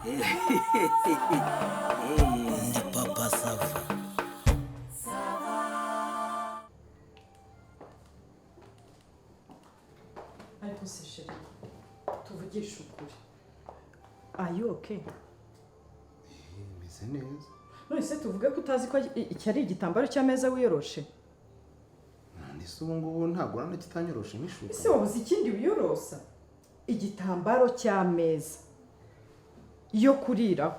Ndi Papa Sava. Ariko se chéri, tuvugishe ukuri, are you okay? Meze neza. None se tuvuge ko utazi ko iki ari igitambaro cy'ameza wiyoroshe? None se ubu ngubu ntabwo urabona kitanyoroshe nk'ishuka? Ese wabuze ikindi wiyorosa? Igitambaro cy'ameza yo kuriraho,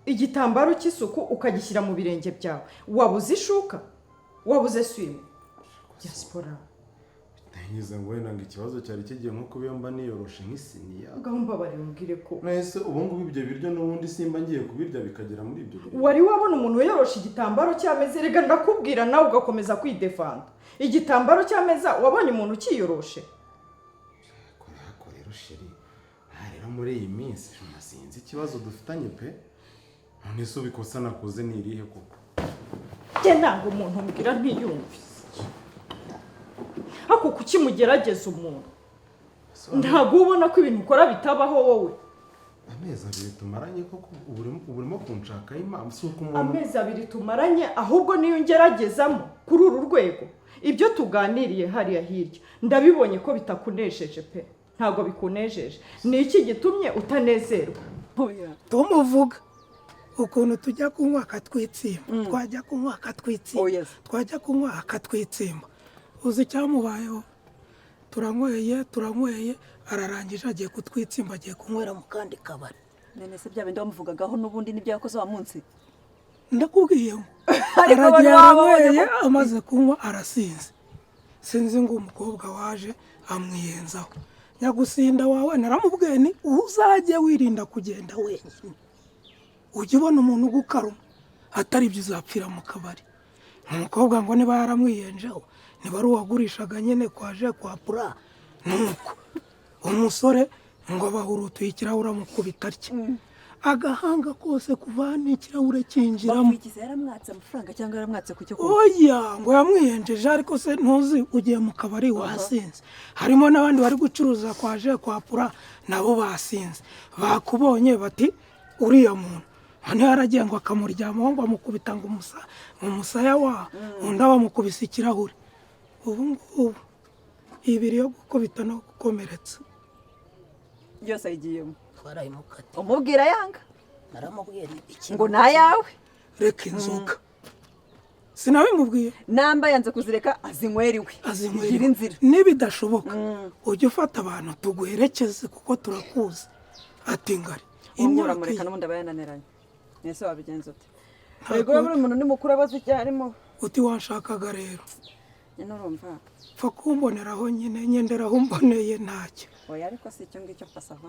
igitambaro cy'isuku ukagishyira mu birenge byawe, wabuze ishuka, wabuze swime diaspora? Ngize ngo wenda ngo ikibazo cyari kigiye nko kuba iyo mba niyoroshe nk'isiniya. Ngaho mbabarira umbwire ko None se ubu ngubu ibyo biryo n'ubundi simba ngiye kubirya bikagera muri ibyo biryo? Wari wabona umuntu wiyoroshe igitambaro cy'ameza? Reka ndakubwira, nawe ugakomeza kwidefanda. Igitambaro cy'ameza wabonye umuntu ukiyoroshe? Ariko rero chéri, aha rero muri iyi minsi sinzi ikibazo dufitanye pe. None se ubu ikosa nakoze ni irihe koko? Njye ntabwo umuntu mbwira ntiyumvise. Ariko kuki mugerageza umuntu? Ntabwo ubona ko ibintu ukora bitabaho wowe? Amezi 2 tumaranye koko, ubu urimo kunshakaho impamvu? Si uko umuntu Amezi 2 tumaranye, ahubwo niyo ngeragezamo kuri uru rwego. Ibyo tuganiriye hariya hirya ndabibonye ko bitakunejeje pe, ntabwo bikunejeje. Ni iki gitumye utanezerwa? Tumuvuga ukuntu tujya kunywa akatwitsimba, twajya kunywa akatwitsimba, Oh, yes. twajya kunywa akatwitsimba. Uzi icyamubayeho? Turanyweye, turanyweye, ararangije agiye kutwitsimba, agiye kunywera mu kandi kabari. None se bya bindi wamuvugagaho n'ubundi nibyo yakoze wa munsi? Ndakubwiye ngo Ariko aragiye, abantu babonye aranyweye, amaze kunywa arasinze. Sinzi ngo umukobwa waje amwiyenzaho. Nyagusinda wawe naramubwiye ni uzajye wirinda kugenda wenyine, ujye ubona umuntu ugukaruma, atari ibyo uzapfira mu kabari. Umukobwa ngo niba yaramwiyenjeho, niba ari uwagurishaga nyine kwaje kwa pura, nuko umusore ngo bahurutuye ikirahure amukubita atya agahanga kose, kuva hano ikirahure cyinjiramo. Bamwigize yaramwatse amafaranga cyangwa yaramwatse ku cyo kunywa? Oya, ngo yamwiyenjeje. Ariko se ntuzi ugiye mu kabari wasinze, harimo n'abandi bari gucuruza kwaje kwa pura, nabo basinze, bakubonye bati uriya muntu hano yaragiye ngo akamuryamaho, ngo amukubita ngo umusaya wa undi bamukubise ikirahure. Ubu ngubu ibiri yo gukubita no gukomeretsa Byose ayigiyemo. Twarayimukatiye. Umubwira yanga. Naramubwiye nti iki Ngo ni ayawe. Reka inzoga, sinabimubwiye. Namba yanze kuzireka, azinywera iwe. Azinywera. Igira inzira. Nibidashoboka ujye ufata abantu tuguherekeze kuko turakuzi. Ati ngari Uwo nguwo imyaka uramureka. ye. N'ubundi aba yananiranye, ese wabigenza ute? Ntabwo- Yego, buri muntu ni mukuru abaza icyo arimo. Uti wanshakaga rero? Nyine urumva. Pfa kumboneraho nyine, ngenderaho mboneye ntacyo. Oya, ariko si icyo ngicyo pasava.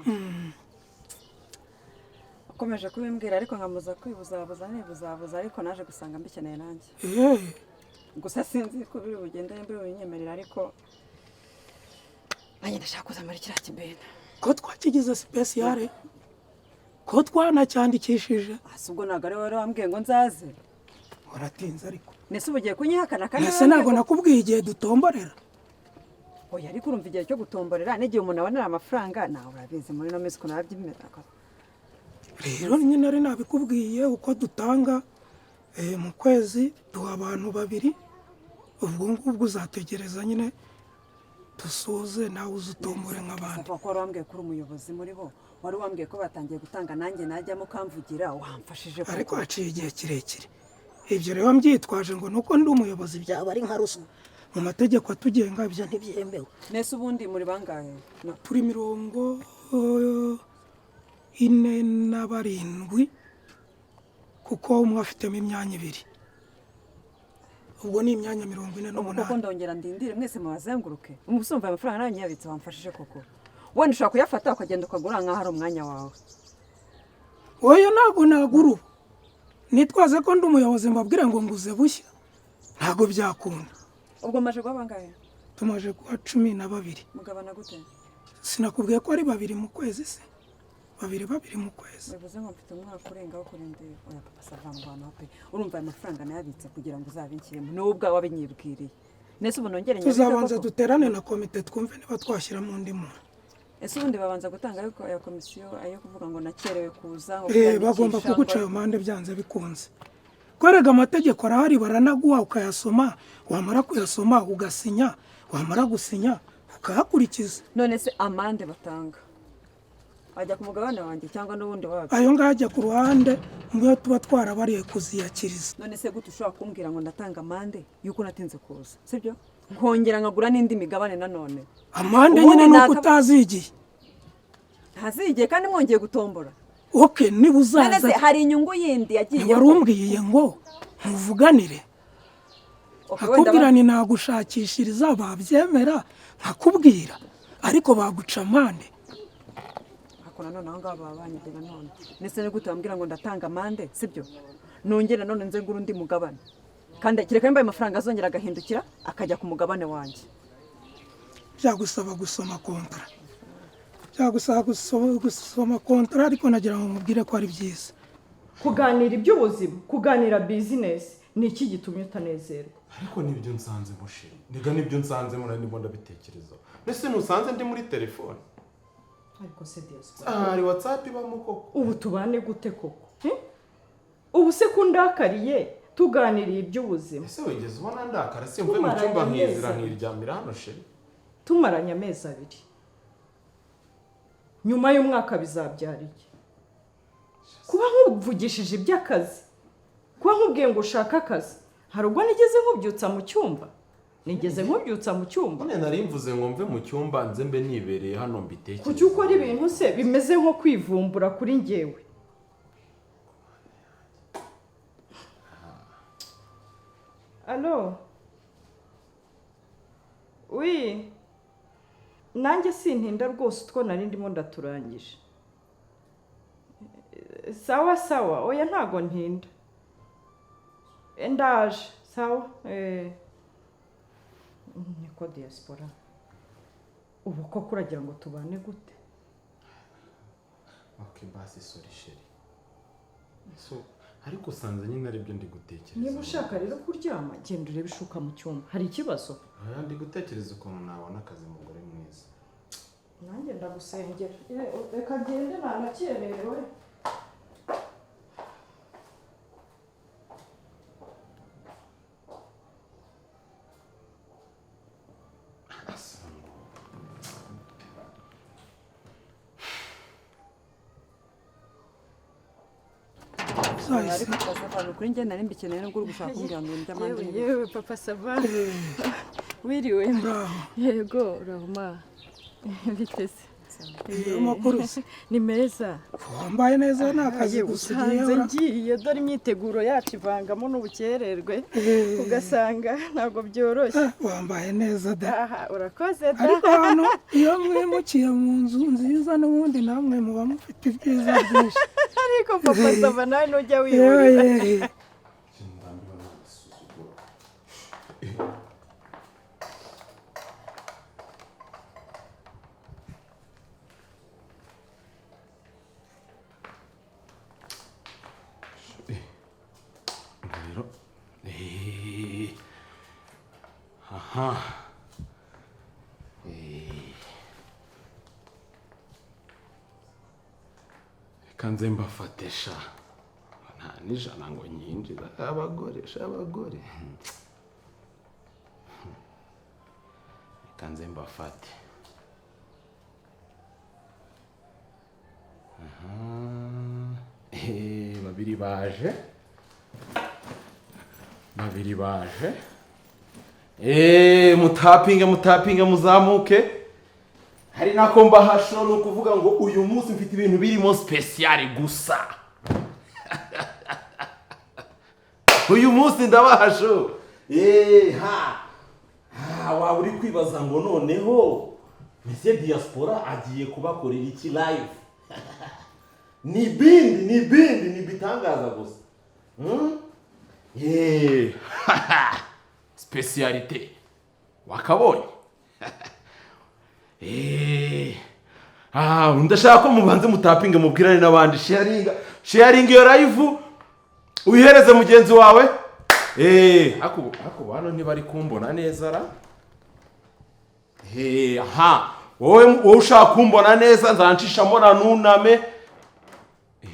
Ukomeje kubimbwira ariko nkamuza kwibuzabuza, nibuzabuza, ariko naje gusanga mbikeneye nanjye. Gusa sinzi ko biri bugende, biri bubinyemerera, ariko nanjye ndashaka kuza muri kiriya kibena. Ko twakigize spécial, ko twanacyandikishije? Hasi ubwo ntabwo ari wowe wambwiye ngo nzaze? Waratinze ariko. Nese ubu ugiye kunyihakana kandi Ese ntabwo nakubwiye igihe dutomborera? Oya, ariko urumva igihe cyo gutomborera n'igihe umuntu abonera amafaranga, nawe urabizi muri ino minsi ukuntu arabyimera. Rero nyine nari nabikubwiye uko dutanga mu kwezi duha abantu babiri. Ubwo ngubwo uzategereza nyine dusoze, nawe uze utombore nk'abandi. Kuva ko wari wambwiye ko uri umuyobozi muri bo, wari wambwiye ko batangiye gutanga, nanjye najyamo ukamvugira, wamfashije koko. Ariko haciye igihe kirekire. Ibyo rero mbyitwaje ngo nuko ndi umuyobozi byaba ari nka ruswa. Mu mategeko atugenga ibyo ntibyemewe. Nese ubundi muri bangahe? No. Turi 47, kuko umwe afitemo imyanya ibiri, ubwo ni imyanya mirongo ine Ubu koko n'umunani. Ndongera ndindire mwese mubazenguruke? Ubu usumva ayo mafaranga nawe nyiyabitse, wamfashije koko. Wenda ushobora kuyafata ukagenda ukagura nk'aho ari umwanya wawe. Oya, ntabwo nagura ubu nitwaze ko ndi umuyobozi mbabwire ngo nguze bushya, ntabwo byakunda. Ubwo maje guha bangahe? Tumaze kuba 12. Mugabana gute? Sinakubwiye ko ari babiri mu kwezi se? Babiri babiri mu kwezi. Bivuze ngo mfite umwaka urenga wo kurindira. Oya papa sava, ngwanaho pe. Urumva ayo mafaranga nayabitse kugira ngo uzabinshyiremo, niwowe ubwawe wabinyibwiriye. Nese ubu nongere nyabike Tuzabanza koko? duterane na komite twumve niba twashyiramo undi muntu. Ese ubundi babanza gutanga ayo ya komisiyo, ayo kuvuga ngo nakerewe kuza, ngo Bagomba kwiyandikisha, kuguca ayo mande byanze bikunze. Kwerega amategeko arahari, baranaguha ukayasoma, wamara kuyasoma ugasinya, wamara gusinya ukayakurikiza. None se amande batanga ajya ku mugabane wanjye cyangwa n'ubundi wabyo? Ayo ngayo ajya ku ruhande mu yo tuba twarabariye kuziyakiriza. None se gute ushobora kumbwira ngo ndatanga amande y'uko natinze kuza, sibyo, nkongera nkagura n'indi migabane nanone? Amande Ubundi nyine ni uko utazigiye. Ntazigiye kandi mwongeye gutombora. Okay, niba None uzaza se hari inyungu yindi yagiye? Ntiwari umbwiye ngo ntuvuganire? Okay, wenda Nkakubwira ni nagushakishiriza babyemera, nkakubwira, ariko baguca amande. Ariko nanone aho ngaho baba banyibye nanone. Ndetse ni gute bambwira ngo ndatanga amande, sibyo, nongere nanone nze ngura undi mugabane, kandi kereka nimba ayo mafaranga azongera agahindukira akajya ku mugabane wanjye? Byagusaba gusoma kontara, byagusaba gusoma kontara, ariko nagira ngo mubwire ko ari byiza. Kuganira iby'ubuzima, kuganira bizinesi, ni iki gitumye utanezerwa? Ariko nibyo nsanzemo, chérie. Niga nibyo nsanzemo, nari ndimo ndabitekerezaho. Mbese ntusanze ndi muri telefone? Ariko se diaspora, Aha hari WhatsApp ibamo koko? Ubu tubane gute koko? Eh? Ubu se ko undakariye tuganiriye iby'ubuzima? Ese wigeze ubona ndakara? Si mvuye mu Tumaranye cyumba amezi nkizira abiri. nkiryamira hano, chérie. Tumaranye amezi 2, nyuma y'umwaka bizabyara iki? Kuba nkuvugishije iby'akazi, kuba nkubwiye ngo ushake akazi, hari ubwo nigeze nkubyutsa mu cyumba? Nigeze nkubyutsa mu cyumba? None nari mvuze ngo mve mu cyumba nze mbe nibereye hano mbitekereze. Kuki ukora ibintu se bimeze nko kwivumbura kuri njyewe? Allô? Oui, nanjye sintinda rwose, utwo nari ndimo ndaturangije. Sawa sawa, oya, ntago ntinda. Ndaje, sawa. Niko diaspora, ubu koko uragira ngo tubane gute? Okay, basi sorry, chérie. So ariko usanze nyine aribyo ndi gutekereza. Niba ushaka rero kuryama, genda urebe ishuka mu cyumba. Hari ikibazo? Oya, ndi gutekereza ukuntu nabona akazi, mugore mwiza. Nanjye ndagusengera. Reka ngende, nanakererewe. Asa ngo Uzahise Ariko papa, kuri njye nari mbikeneye, nubwo uri gushaka kumbwira ngo ndya amande Yewe. n'ibiki. Yewe papa sava, wiriwe? Muraho. Yego, urahuma biteze. Amakuru se? Ni meza. Wambaye neza, ni akazi Yewe, gusa ugiye usanze ura ngiye, dore imyiteguro yacu ivangamo n'ubukererwe, ugasanga ntabwo byoroshye. Wambaye neza da. Aha, urakoze da. Ariko hano iyo mwimukiye mu nzu nziza, n'ubundi namwe muba mufite ibyiza byinshi. Ariko papa sava, nawe nujya Yewe. wihurira. Yewe. Ndambiwe n'agasuzuguro. Rero aha. Reka nze mbafate sha, nta n'ijana ngo nyinjiza. Abagore sha, abagore, reka nze mbafate. Aha. Babiri baje, babiri baje. Mutapinge, mutapinge, muzamuke. Hari nako mbahasho, ni ukuvuga ngo uyu munsi mfite ibintu birimo spécial gusa. Uyu munsi ndabahasho. Ha ha, waba uri kwibaza ngo noneho Monsieur Diaspora agiye kubakorera iki live? Ni bindi, ni bindi, ni bitangaza gusa. Spécialité wakabonye. Ndashaka ko mubanze mutapinge, mubwirane n'abandi, sharinga, sharinga iyo live, uyihereze mugenzi wawe. Ako hano ntibari kumbona neza ra. Aha. Wowe ushaka kumbona neza, nzanshishamo na nuname.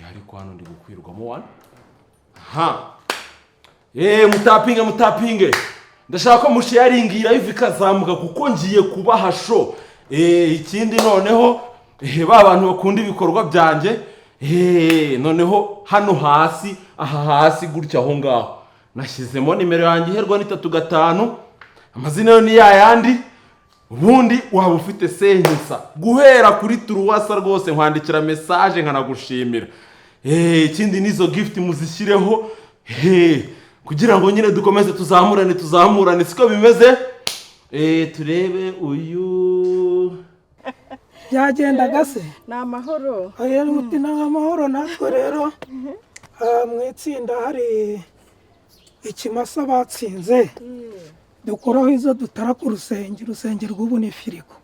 Ariko hano ndi gukwirwamo wana. Ha, mutapinge, mutapinge. Ndashaka ko musharingira live ikazamuka kuko ngiye kubaha show. Ikindi noneho, ba bantu bakunda ibikorwa byanjye, noneho hano hasi, aha hasi gutya, aho ngaho nashyizemo nimero yanjye iherwa n'35. Amazina yo ni yayandi. Ubundi waba ufite senkisa guhera kuri turuwasa, rwose nkwandikira message nkanagushimira. Ikindi n'izo gift muzishyireho, kugira ngo nyine dukomeze tuzamurane, tuzamurane, siko bimeze? Turebe uyu. Byagendaga se? Ni amahoro. Rero muti ni amahoro. Natwe rero mu itsinda hari ikimasa batsinze, dukuraho izo dutara ku rusenge. Urusenge rw'ubu ni firigo.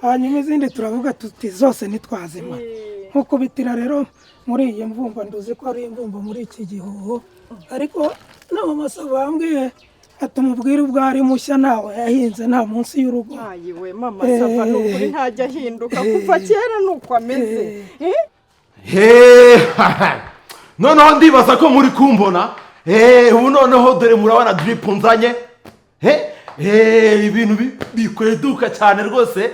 Hanyuma izindi turavuga tuti zose ntitwazimara. Nk'ukubitira rero muri iyi mvumba, nduzi ko ari imvumba muri iki gihuho, ariko n'amamasa bambwiye ati umubwire ubwo ari mushya, ntawe yahinze, nta munsi y'urugo. Ayiwe mama Sava, ni ukuri ntajya ahinduka, kuva kera ni uko ameze. He, noneho ndibaza ko muri kumbona. Ubu noneho dore murabona drip nzanye. Ibintu bikweduka cyane rwose.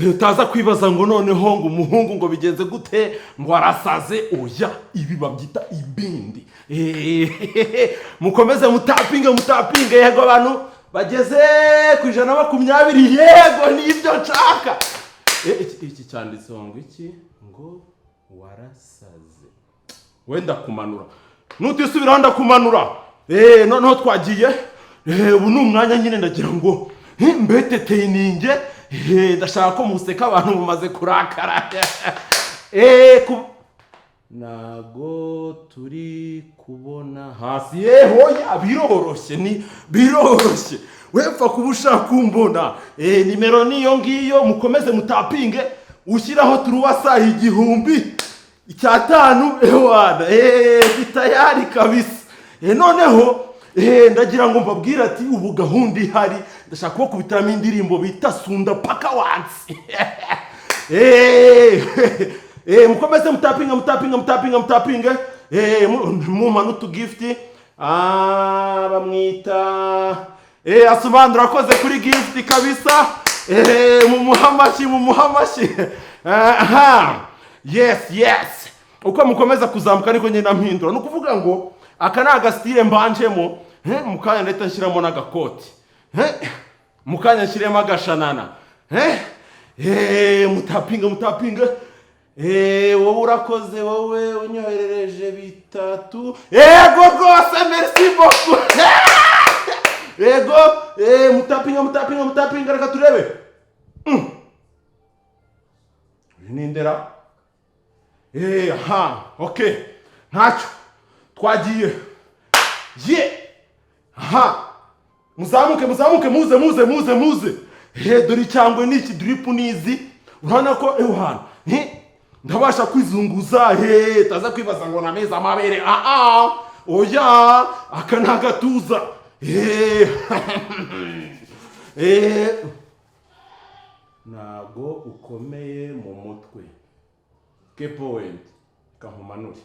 Utaza kwibaza ngo noneho ngo umuhungu ngo bigenze gute, ngo arasaze. Oya, ibi babyita ibindi. Mukomeze mutapinge, mutapinge. Yego, abantu bageze ku 120. Yego, nibyo nshaka. Iki cyanditseho ngo iki? Ngo warasaze. Wenda kumanura nutisubiraho ndakumanura. Noneho twagiye. Ubu ni umwanya nyine ndagira ngo mbeteteyininge. Ndashaka ko museka, abantu mumaze kurakara. Ntago turi kubona hasi. Hoya, biroroshye, ni biroroshye. Wepfa kuba ushaka kumbona. Nimero niyo ngiyo. Mukomeze mutapinge, ushyiraho turuwasa 1500. Ewana, tayari kabisa. Noneho ndagira ngo mbabwire ati ubu gahunda ihari, ndashaka kubakubitiramo indirimbo bita Sunda Paka Wansi. Mukomeze mutapinga, mutapinga, mutapinga, mutapinga. Mumpa n'utugifti. Bamwita Asobanura, akoze kuri gift kabisa. Mumuha amashyi, mumuha amashyi. Aha, yes. Uko mukomeza kuzamuka niko ngenda mpindura. Ni ukuvuga ngo aka ni agasitire mbanjemo. Mu kanya ndahita nshyiramo n'agakoti. Mu kanya nshyiremo agashanana. Mutapinga, mutapinga. Wowe urakoze, wowe unyoherereje 3. Yego rwose, merci beaucoup. Yego, mutapinga, mutapinga, mutapinga. Reka turebe. Uyu ni ndera. Ha, okay, ntacyo, twagiye. Ye ha, muzamuke, muzamuke, muze, muze, muze, muze. He, dore icyangwe ni iki, drip nizi. Urabona ko ewana ndabasha kwizunguza. He, taza kwibaza ngo nameze amabere. Ah, oya, aka ni agatuza. Ntago ukomeye mu mutwe ke point kankumanure.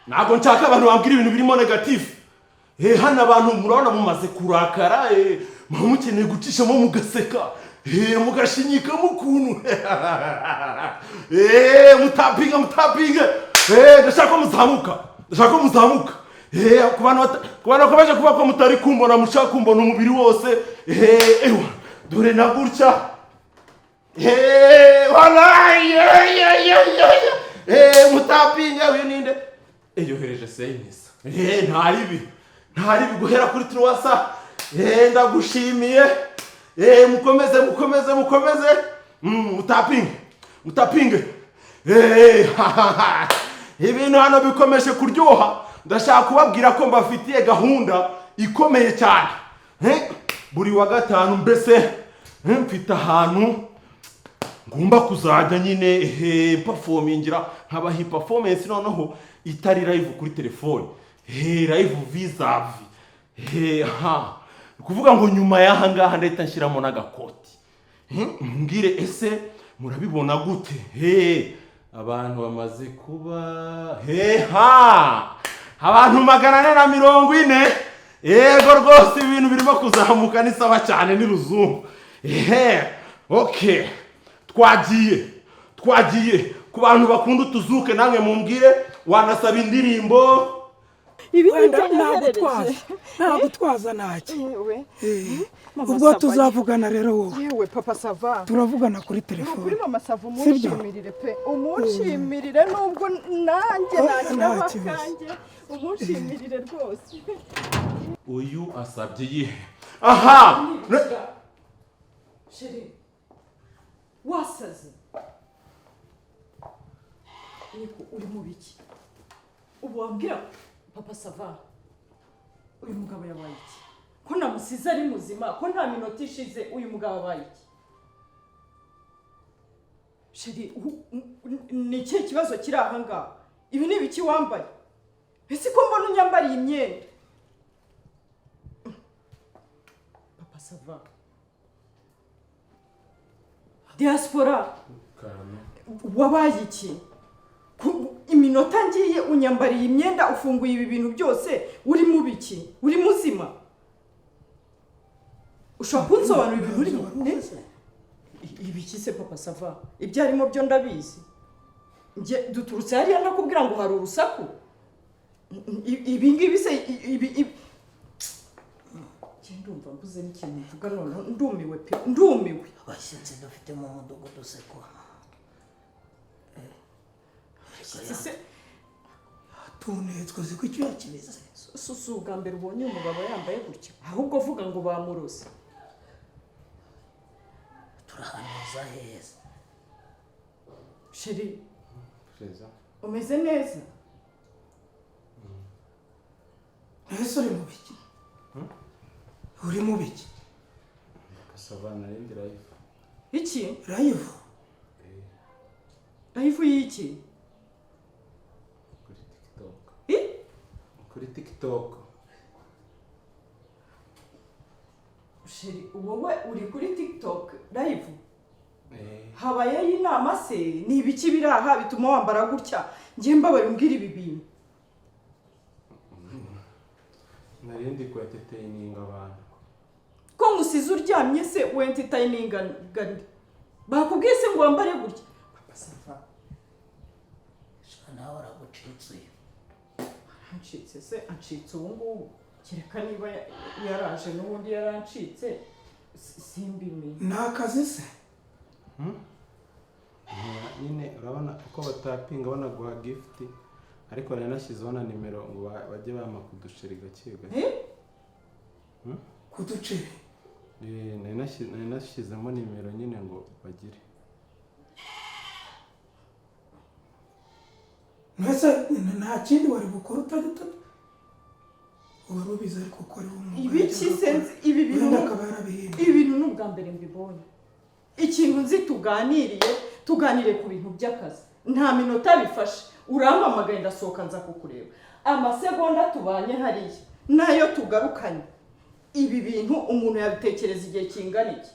Ntabwo nshaka abantu bambwira ibintu birimo negative. Hano abantu murabona mumaze kurakara. Muba mukeneye gucishamo mugaseka, mugashinyikamo ukuntu. Mutapinga, mutapinga. Ndashaka ko muzamuka, ndashaka ko muzamuka. Ku bantu bakomeje kuvuga ko mutari kumbona, mushaka kumbona umubiri wose. Ewa, dore na gutya. Walayi, ye, ye, ye, ye. Mutapinga. Uyu ninde? Yohereje senyisa. Ntaribi, ntaribi guhera kuri turuwasa. Ndagushimiye. Mukomeze, mukomeze, mukomeze. Mutapinge, mutapinge. Ibintu hano bikomeje kuryoha. Ndashaka kubabwira ko mbafitiye gahunda ikomeye cyane. Buri wa gatanu mbese, mfite ahantu ngomba kuzajya nyine performingira, nkabaha performance noneho itari live kuri telefone, live vis-a-vis. He, ha, ni ukuvuga ngo nyuma y'aha ngaha ndahita nshyiramo n'agakoti. Mbwire ese murabibona gute? He, abantu bamaze kuba, he ha, abantu 440. Yego rwose, ibintu birimo kuzamuka, ni sawa cyane, ni ruzungu. Ehe, okay, twagiye, twagiye. Ku bantu bakunda utuzuke, namwe mumbwire, wanasaba indirimbo. Ibi Wenda nibyo nagutwaza, nyoherereje. nagutwaza ntacyo. Yewe. Mama Ubwo Sava, tuzavugana rero wowe. Yewe Papa Sava. Turavugana kuri Ni telefone. ukuri Mama Sava, Sibyo? umushimirire pe, umushimirire nubwo nanjye Oya, nashyiraho nta kibazo. akanjye, umushimirire rwose. Uyu asabye iyihe? Aha. Chéri, wasaze? Niko uri mu biki ubu? Wabwira Papa Sava, uyu mugabo yabaye iki? Ko namusize ari muzima, ko nta minota ishize, uyu mugabo abaye iki? Chéri, ni ikihe kibazo kiri aha ngaha? Ibi ni ibiki wambaye? Ese ko mbona unyambariye imyenda? Papa Sava, diaspora, wabaye iki? Iminota ngiye unyambariye imyenda, ufunguye ibi bintu byose, uri mu biki? Uri muzima? Ushobora kunsobanurira ibintu urimo? Eh? Ibiki se, Papa Sava? Ibyo arimo byo ndabizi. Njye duturutse hariya ndakubwira ngo hari urusaku. Ibi ngibi se, ibi Njye ndumva mbuze n'ikintu mvuga noneho, ndumiwe pe, ndumiwe. Abashyitsi dufite mu mudugudu se ko Se Tunetswe, uzi ko icyuya kibize. Si ubwa mbere ubonye uyu mugabo yambaye gutya, ahubwo avuga ngo bamurose. Turahanuza heza. Chéri, umeze neza? Ese uri mu biki? Uri mu biki? Sava, narindi live. Iki? Live? Live y'iki? Kuri TikTok. I? Kuri TikTok. Chéri, wowe uri kuri TikTok live? Eh. Habayeho inama se? Ni ibiki biri aha bituma wambara gutya? Njye mbabaye, umbwira ibi bintu. Narindi ku entertaining abantu. Ko ngusize uryamye se, wentertaininga? Bakubwiye se ngo wambare gutya, Papa Sava? Sha, nawe aragucitse uyu. Ancitse se? Ancitse ubu ngubu? Kereka niba yaraje n'ubundi yarancitse, simbimenye. Ni akazi se? Nyine urabona uko batapinga banaguha gift, ariko nari nashyizeho na nimero ngo bajye bampa kudusheri gake gake. Eh? Kuduceri? Eh, nari nashyizemo nimero nyine ngo bagire. Mbese nta kindi wari bukore utajya wari ubizi? Ariko ko ari wo mwuga Ibiki se? yajyaga Ibi akora. bintu Wenda akaba yarabihinduye. Ibi bintu ni ubwa mbere mbibonye. Ikintu nzi, tuganiriye, tuganiriye ku bintu by'akazi, nta minota bifashe urampamagaye, ndasohoka nza kukureba. Amasegonda tubanye hariya nayo tugarukanye, ibi bintu umuntu yabitekereza igihe kingana iki?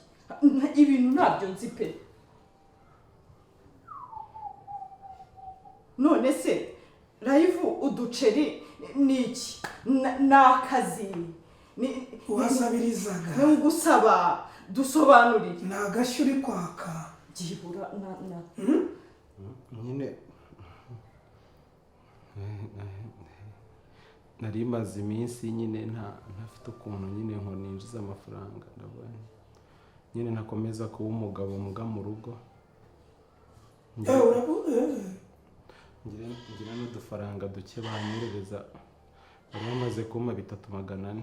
Ibintu ntabyo nzi pe. None se live, uduceri ni iki? Ni akazi? Wasabirizaga? Ni ugusaba? Dusobanurire. Ni agashyi uri kwaka? Byibura na Nyine nari maze iminsi nyine ntafite ukuntu nyine ngo ninjize amafaranga, ndavuga nti, nyine ntakomeza kuba umugabo mbwa mu rugo. Eh. Ngira n'udufaranga duke banyerereza, bari bamaze kumpa 3,400.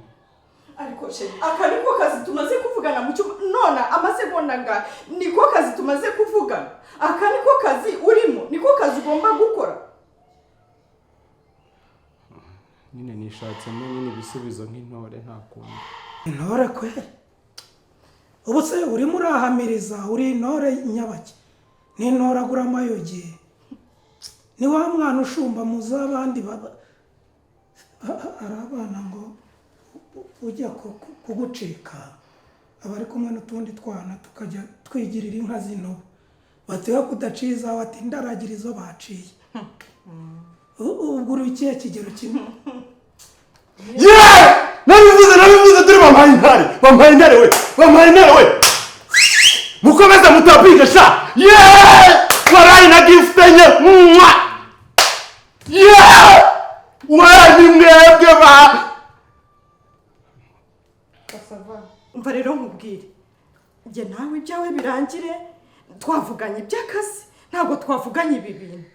Ariko chéri, aka niko kazi tumaze kuvugana mu cyumba none amasegonda angahe? Niko kazi tumaze kuvugana? Aka niko kazi urimo? Niko kazi ugomba gukora? Nyine nishatsemo nyine ibisubizo nk'intore, nta kundi. Intore kweri? Ubu se urimo urahamiriza, uri intore nyabaki? N'intoragura amayogi, ni wa mwana ushumba mu z'abandi, baba ari abana ngo ujya kugucika, aba ari kumwe n'utundi twana, tukajya twigirira inka z'intobo, batiwe kudaciye izawe, ati ndaragira izo baciye. Ubwo uri ikihe kigero kimwe? Yeee! Nabivuze, nabivuze, dore bampaye intare, bampaye intare we, bampaye intare we! Mukomeze mutapike sha! Yeee! Warayi na gift enye! Mwa! Yeee! We ni mwebwe ba! Umva rero nkubwire, njye nawe ibyawe birangire. Twavuganye iby'akazi, ntabwo twavuganye ibi bintu.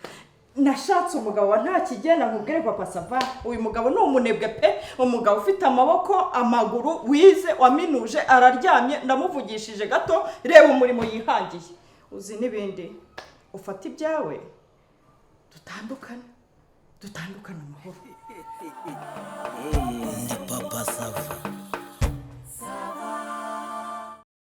Nashatse umugabo wa nta kigenda. Nkubwire papa Sava, uyu mugabo ni umunebwe pe. Umugabo ufite amaboko, amaguru, wize, waminuje, araryamye. Ndamuvugishije gato, reba umurimo yihangiye. Uzi n'ibindi, ufate ibyawe dutandukane, dutandukane amahoro. Ni Papa Sava.